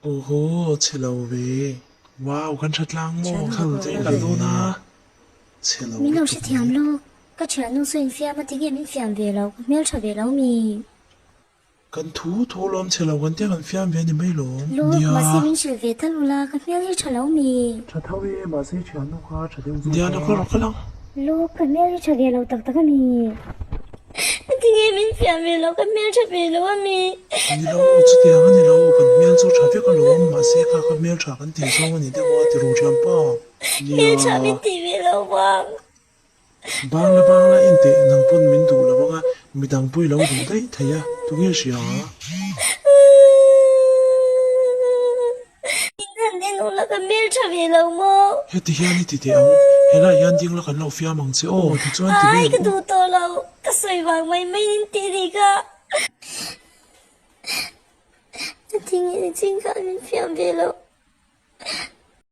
Awhaw, chhe lo ve. Wow, kan tha tlang maw? Khal te i kal dawn a, chhe lo Min lo lutuk hrethiam mai. lawk, ka thiannu saw infiam a tinge min fiam ve lo, ka hmeltha ve lo mi. Kan thu thu lawm chhe lo kan tia kan fiam ve a ni mai lawm. Lawk, Nia. mahse min hrilh ve tal ula, ka hmel hi tha lo mi. Tha tho e, mahse thiannu kha tha deuh zawk a. Nia, lo kal rawh kal ang. Lawk, ka hmel hi tha ve lo tak tak a mi. Tinge min fiam ve lo, ka hmel tha ve lo a mi. Ni lo, chutiang a ni lo, kan hmel chu tha vek alawm, mahse kha ka hmel tha kan tih zawng a ni deuh a, ti ru thiam pa. Nia. Hmel tha min tih ve lo vang. Bangla bangla en teh, nang pawn min duh lo anga midang pawh i lo duh daih thei a, tunge hria? In han en ula ka hmel tha ve lo maw? Heti hian i ti teh ang, helaiah hian ding la kan lo fiam ang che aw, tichuan ti mai Ai ang ka u. duh tawh lo, ka sawi vang mai mai in tih ni kha. A thing in ching khan min fiam ve lo.